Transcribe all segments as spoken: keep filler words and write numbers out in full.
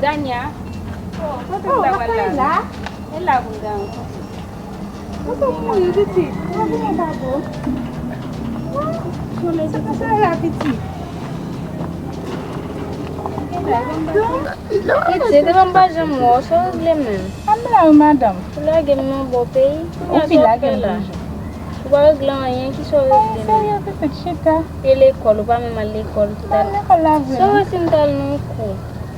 Dania, kote m ta pral la? E la pou m ta antre. Ou te mouri, pitit. Ou pa vin anba bò. Sa pa sa la, pitit. Pitit, devan m pa janm wè w, sa w regle menm? An m la wi, madanm. Ou lage m nan bò peyi. Ou pi lage m toujou. Ou pa regle anyen, kisa w regle menm? Serye, pitit, chita. E lekòl, ou pa menm al lekòl talè. Lekòl la vre. Sa w wè si m t al nan yon kou?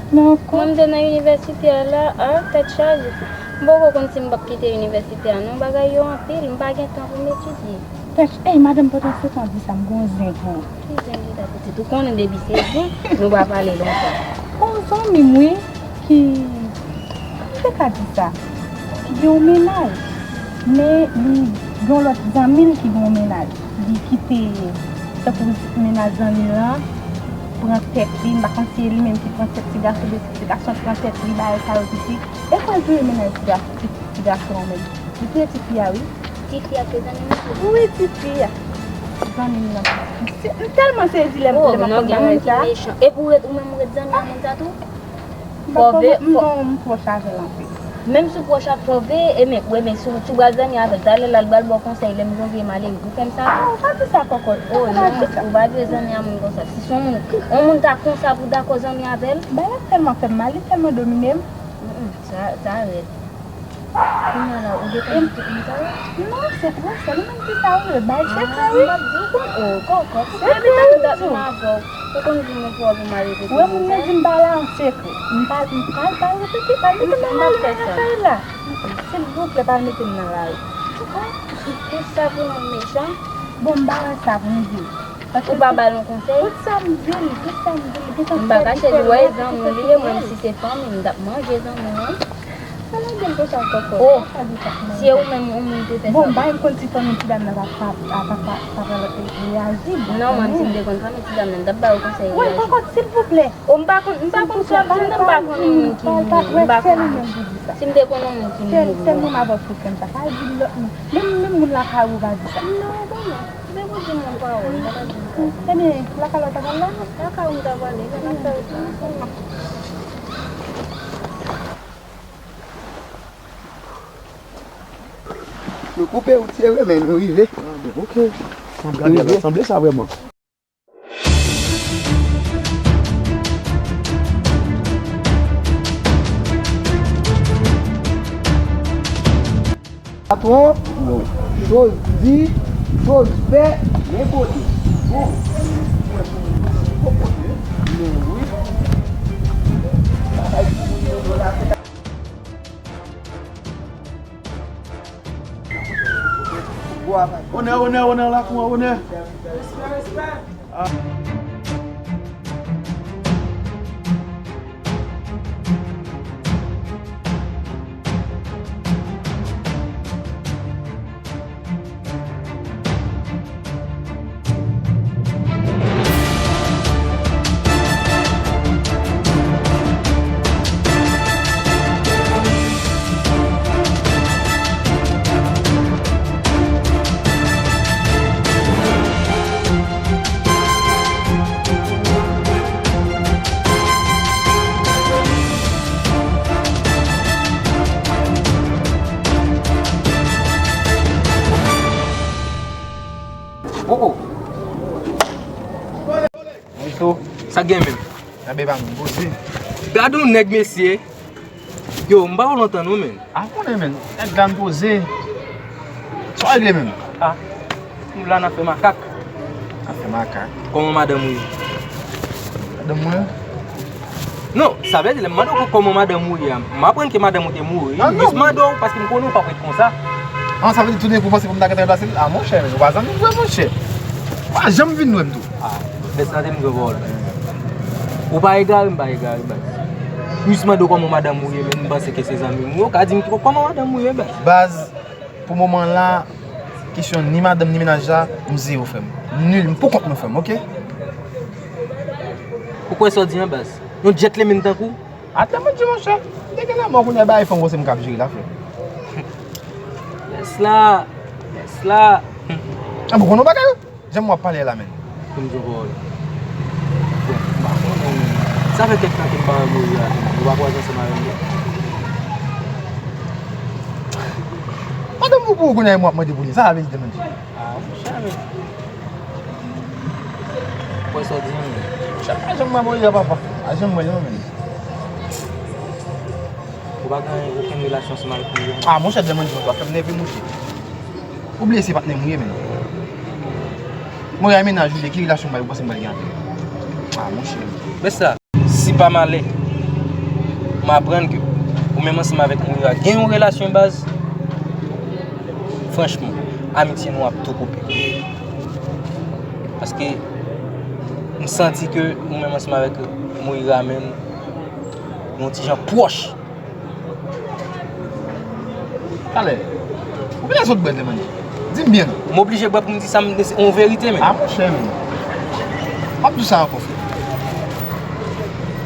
Nan kou? Mwen m te nan inivèsite a la, a, tèt chaje. M poko konn si m p ap kite inivèsite a non, bagay yo anpil, m pa gen tan pou m etidye. Tèt, ey, madanm, pandan se tan di sa, m gon zen pou ou. Ki zen li ta pitit? Ou konnen depi se zen, nou pa pale lontan. Gon zanmi m wi, ki, m te ka di sa, ki gen yon mennaj, men li gen yon lòt zanmi l ki gen yon mennaj. Li kite, tankou mennaj zanmi l lan, pran tèt li, m pa konn si e li menm ki pran tèt ti gason, de ti gason pran tèt li, bagay sa yo pitit. E kwè l touye mennaj ti gason, ti, ti gason an menm. Li touye ti fi a, wi. Ti fi a ke zanmi m tou? Wi, ti fi a. Zanmi m nan. M tèlman sezi lè m tande m ap tande moun sa. Epi ou ret, ou menm ou ret zanmi a moun sa tou? Fò veye, m pwòch avè l anpil. Menm si w pwòch avè l, fò veye, e men, wi, men si w, si w pral zanmi avè l, talè l al ba l ba w konsèy, lè m gon vye malere, ou fè m sa tou? Non, ou pa di sa, kòkòt. O non, ou pa dwe zanmi a moun konsa. Si se yon moun, yon moun ta konsa pou w dakò zanmi avè l? Bagay la tèlman fè m mal, li tèlman domine m. Mm, mm, sa, sa rèd. Kounye a la, ou dekonn tout moun sa yo? Non, se, wi, se li menm ki sa, wi, bay sekrè, wi. M p ap di w kon, o, kòkòt. Sekrè, wi, m di w. Ou konn di m yon pwòblèm a repete. Wè, moun nan di m pa la an sekrè. M pa, m pa, pa repete, pa mete m nan lari la. Silvouplè, pa mete m nan lari. Tout sa pou moun mechan. Bon, m pa wè sa pou m di w. Ou pa ba l yon konsèy? Tout sa m di l, tout sa m di l, gentan fè li fè m wont, li fè m peye. M pa kache l, wè zanmi w li ye, mwen, si se fanmi m, m t ap manje zanmi m, wi. Ala gen konsa kòkòt. O, sa di sa pou mwen. Si e ou menm, yon moun te fè sa. Bon, m pa menm konn si fanmi ti dam nan pa, pa, pa, pa, pa pral reyaji, bon. Non, mwen, si m te konn fanmi ti dam nan, m t ap ba yo konsèy reyaji. Wè, kòkòt, silvouplè. O, m pa konn, m pa konn swa, m pa konn yon moun ki mouri, m pa konn. Si m te konn yon moun ki mouri. Sèl, sèl mwen m ap fè m sa, pa di lòt moun. Menm, menm moun lakay ou pa di sa. Non, bon, non. Depi w di m yon pawòl, m pa ka di m sa. Ebyen, lakay la w ta pral la? Lakay ou m ta prale, men n ap fè wout la ansanm. Nou koupe wout, se vre, men nou rive. Ok. Sanble sa vrèman. Patwon, choz di, choz fè, men kote. Bon, mwen pou mwen, men wi. Bagay pou moun yo la. Onè, onè, onè, lakou an, onè. Respè, respè. Oh, oh. Sa gen menm? Gade yon nèg, mesye. Yo, m pa wè w lontan non, men. A, konnen, men. Nèg la m poze. Sa w regle menm? A, nou la n ap fè makak. N ap fè makak. Kòman madanm ou ye? Madanm mwen? Non, sa vle di, lè m mande w kòman madanm ou ye a, m aprann ke madanm ou te mouri. M jis mande w paske m konnen w p ap ret konsa. An, sa vle di toudenkou w panse pou m ta gentan ranplase l? A, monchè, men, ou pa zanmi m vre, monchè. Ou pa janm vin wè m tou. A, bès la te m jwe wòl. Ou pa egare, m pa egare, baz. M jis mande w kòman madanm ou ye, men m panse ke se zanmi m. Ou ka di m kòman madanm ou ye, baz. Baz, pou moman la, kesyon ni madanm ni mennaj la, m zewo, frè m. Nil, m pou kont mwen, frè m, oke? Ou kwè sa w di an, baz? Yon gentleman tankou w? Atè, mwen di, monchè, m te gen lanmò kounye a, bagay fanm, se m k ap jere l, frè. Bès la, bès la. A, bon, konnen yon bagay, wi. Jan w ap pale la, menn. Pou m di w pawòl. Bon, m pa konnen, menn. Sa fè kèk tan ke m pa wè Moira, menn. Nou pa kwaze ansanm avè l, non. Madanm ou pou ou kounye a, m ap mande pou li. Sa vle di, menn. A, monchè, menn. Ou kwè sa w di an, menn? Monchè, pa janm wè Moira, papa. Pa janm wè l, non, menn. Ou pa gen okenn relasyon ansanm avèk Moira, non? A, monchè, demen w ap fè m nève, monchè. Ou bliye se patnè m ou ye, menn. Mwen, a mennaj ou ye, ki relasyon m bay ou panse m pral gen avè l? A, monchè. Men sa, si pa malè, m aprann ke ou menm ansanm avèk Moira gen yon relasyon, baz, franchman, amitye nou ap tou koupe. Paske m santi ke ou menm ansanm avèk Moira, menn, nou yon ti jan pwòch. Talè, ou vin sot bwè, Clemany? Di m byen non. M oblije bwè pou m di sa, m, se yon verite, menn. A, monchè, menn. M ap di w sa ankò, frè.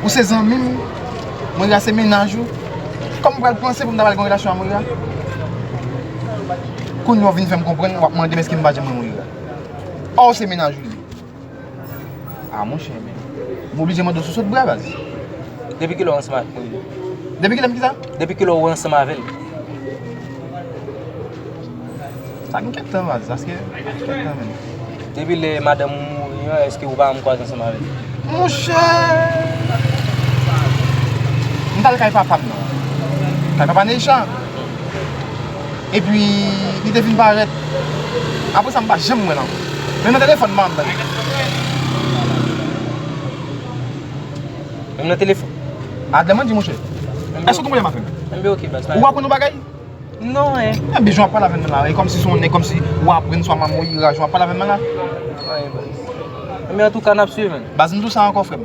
Ou se zanmi m, Moira se mennaj ou. Kòman m pral panse pou m ta pral gen yon relasyon ak Moira? Kounye a w vin fè m konprann, w ap mande m èske m pa janm wè Moira. Ò, se mennaj ou li ye. A, monchè, men. M oblije mande w si w sot bwè, baz. Depi kilè w ansanm avèk Moira? Depi kilè m kisa? Depi kilè w ansanm avè l? Sa gen kèk tan, baz. Sa gen kèk tan, menn. Depi lè madanm ou mouri an, èske ou pa janm kwaze ansanm avè l? Monchè! M t al kay papa m nan. Kay papa Neysha. Epi, li te vin parèt. Apre sa, m pa janm wè l ankò. Menm nan telefòn, m pa janm tande. Menm nan telefòn? Adlè, mwen di, monchè. Èske w gen pwoblèm avè m? Enben, oke, baz. Ou aprann yon bagay? Non, en. Enben, jan w ap pale avè m nan la, e kòmsi se yon nèg, kòmsi w aprann swa Moira, jan w ap pale avè m nan la. Enben, antouka, n ap swiv, menn. Baz, m di w sa ankò, frè m.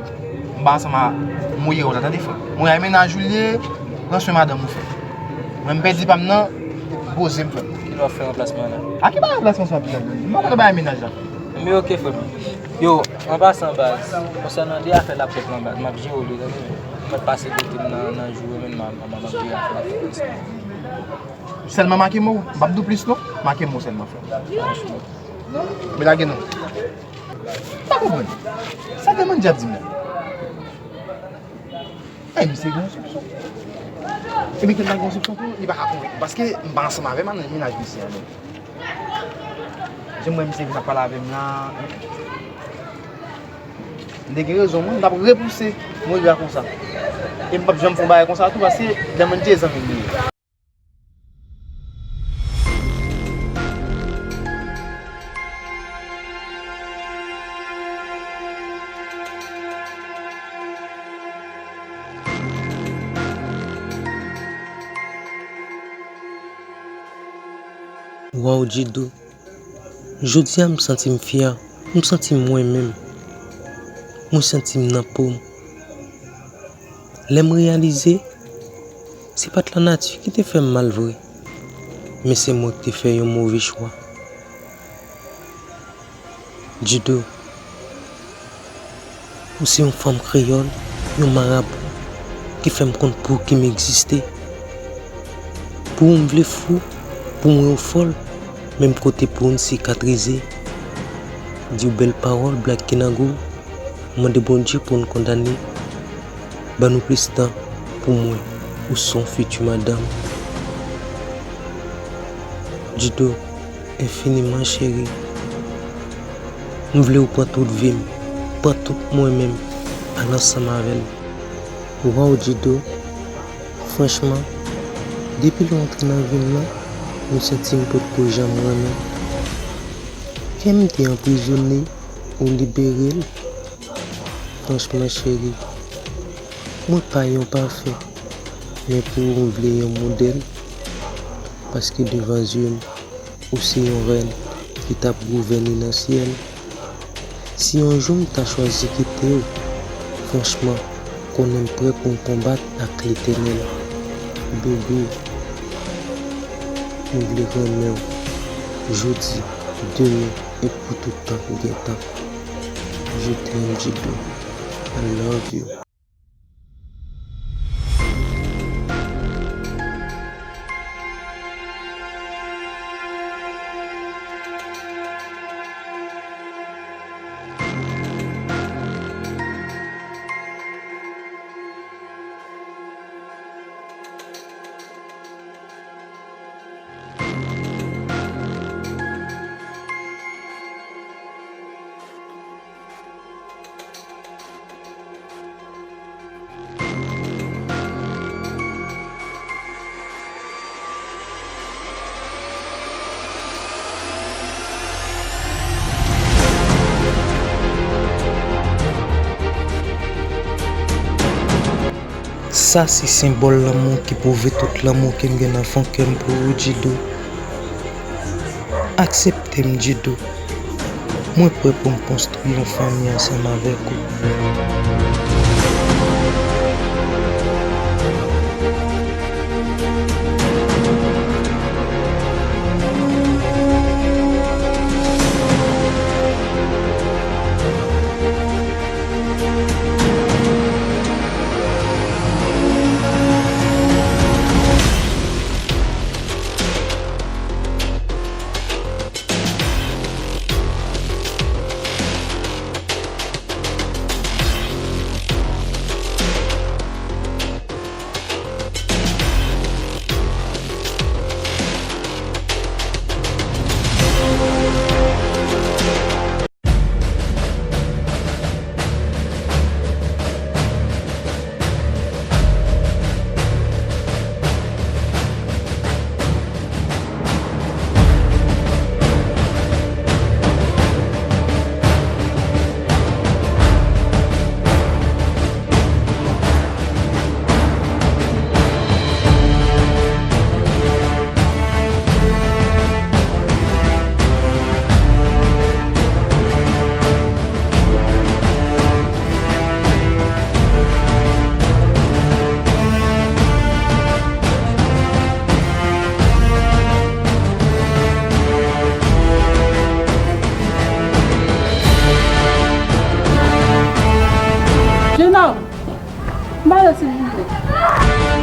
M pa ansanm a Moira w la, tande, frè m. Moira e mennaj ou li ye, pran swen madanm ou, frè m. Mwen, m pèdi pa m nan, poze m, frè m. Kilè w ap fè ranplasman la? A ki bagay ranplasman sa w ap di la, Clemany? M pa konn bagay mennaj la. Men oke, frè m. Yo, an pasan, baz, konsènan de afè laptòp lan, baz, m ap jere w li, tande, men. Mèt pase kote m nan, nan jou yo, men m ap, m ap, m ap jere afè laptòp lan. Sèlman make mo, m p ap di w plis non, make mo sèlman, frè m. Men lage non. M pa konprann. Sa Clemany ap di m la? Ey, misye gen yon soupson. Ebyen, ke l pa gen yon soupson tou, li pa ka konvenk mwen. Paske m pa ansanm avè m, nan mennaj misye a menm. Jan m wè misye vin ap pale avè m la, m te gen rezon, mwen, m t ap repouse Moira konsa. E m p ap janm fè yon bagay konsa tou, paske Clemany se zanmi m li ye. Waw, Djido, jodi a m santi m fyè, m santi m mwen menm, mwen santi m nan po m. Lè m reyalize, se pa t lanati ki te fè m mal vre, men se mwen ki te fè yon move chwa. Djido, ou se yon fanm kreyòl, yon marabou, ki fè m konn pouki m egziste. Pou ou m vle fou, pou m wè ou fòl, menm kote pou ou n sikatrize. Di w bèl pawòl, Black Kinago, mande Bondye pou n kondane. Ban nou plis tan pou mwen, ou se yon fiti madanm. Djido, enfiniman cheri. M vle w pran tout vi m, pran tout mwen menm, al ansanm avè l. Waw, Djido, franchman, depi lè w antre nan vi m nan, m santi m potko janm renmen. Kè m te anprizone, ou libere l. Franchman, cheri, Mwen pa yon pafè, men pou ou m vle yon modèl, paske devan zye m, ou se yon rèn ki t ap gouvène nan syèl. Si yon jou m ta chwazi kite w, franchman, konnen m prè pou m konbat ak Letènèl. Doudou, m vle renmen w jodi, demen e pou tout tan ki gen tan. Je t'aime, Djidou. I love you. Sa se senbòl lanmou ki pwouve tout lanmou ke m gen nan fon kè m pou ou, Djidou. Aksepte m, Djidou. Mwen prè pou m konstwi yon fanmi ansanm avèk ou. Jenòm, m pa wè silvouplè.